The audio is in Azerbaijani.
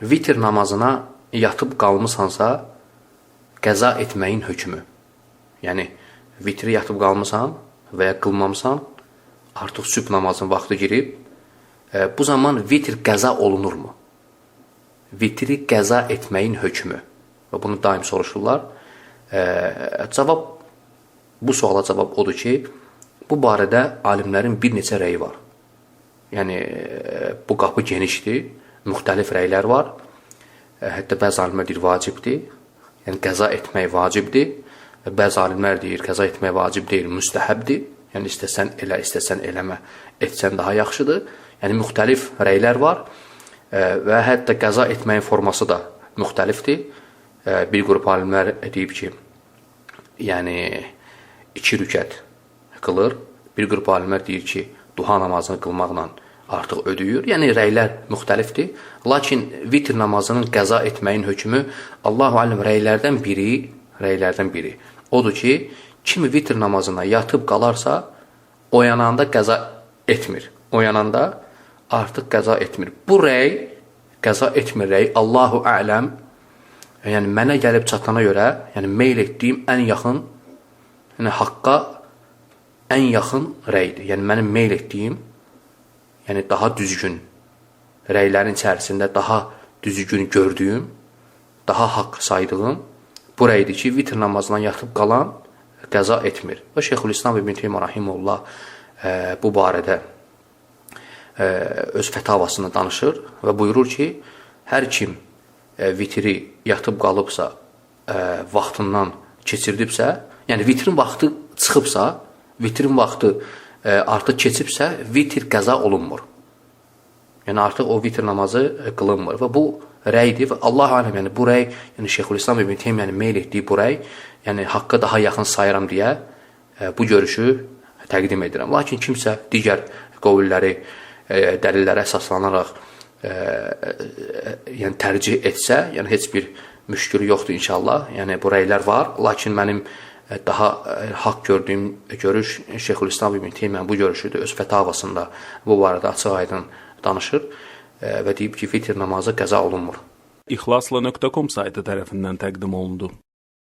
Vitr namazına yatıb qalmısansa, qəza etməyin hökmü. Yəni, vitri yatıb qalmısan və ya qılmamısan, artıq sübh namazının vaxtı girib, bu zaman vitr qəza olunurmu? Vitri qəza etməyin hökmü. Və bunu daim soruşurlar. Cavab, bu suala cavab odur ki, bu barədə alimlərin bir neçə rəyi var. Yəni, bu qapı genişdir, müxtəlif rəylər var. Hətta bəzi alimlər deyir, vacibdir. Yəni, qəza etmək vacibdir. Bəzi alimlər deyir, qəza etmək vacib deyil, müstəhəbdir. Yəni, istəsən elə, istəsən eləmə, etsən daha yaxşıdır. Yəni, müxtəlif rəylər var və hətta qəza etməyin forması da müxtəlifdir. Bir qrup alimlər deyib ki, yəni 2 rükət qılır. Bir qrup alimlər deyir ki, duha namazını qılmaqla artıq ödəyir. Yəni, rəylər müxtəlifdir. Lakin vitr namazının qəza etməyin hökmü Allahu aləm rəylərdən biri odur ki, kimi vitr namazına yatıb qalarsa, oyananda qəza etmir. Oyananda artıq qəza etmir. Bu rəy, qəza etmir rəy, Allahu ələm, yəni mənə gəlib çatana görə, yəni meyl etdiyim ən yaxın, yəni haqqa ən yaxın rəydir. Yəni mənim meyl etdiyim, yəni daha düzgün rəylərin içərisində daha düzgün gördüyüm, daha haqq saydığım bu rəydir ki, vitr namazından yatıb qalan qəza etmir. Və Şeyxülislam İbn Teymiyyə rahimehullah bu barədə öz fətavasını danışır və buyurur ki, hər kim vitri yatıb qalıbsa, vaxtından keçirdibsə, yəni vitrin vaxtı çıxıbsa, vitrin vaxtı artıq keçibsə, vitr qəza olunmur. Yəni artıq o vitr namazı qılınmır və bu rəydir və Allah aləm, yəni bu rəy, yəni Şeyxülislam İbn Teymiyyənin meyl etdiyi bu rəy, yəni haqqa daha yaxın sayıram deyə bu görüşü təqdim edirəm. Lakin kimsə digər qovulləri, dəlillərə əsaslanaraq yəni tərcih etsə, yəni heç bir müşkülü yoxdur inşallah. Yəni bu rəylər var, lakin mənim daha haqq gördüyüm görüş Şeyxülislam İbn Teymiyyənin bu görüşüdür. Öz fətavasında bu barədə açıq-aydın danışır və deyib ki, vitr namazı qəza olunmur. İhlasla.com saytı tərəfindən təqdim olundu.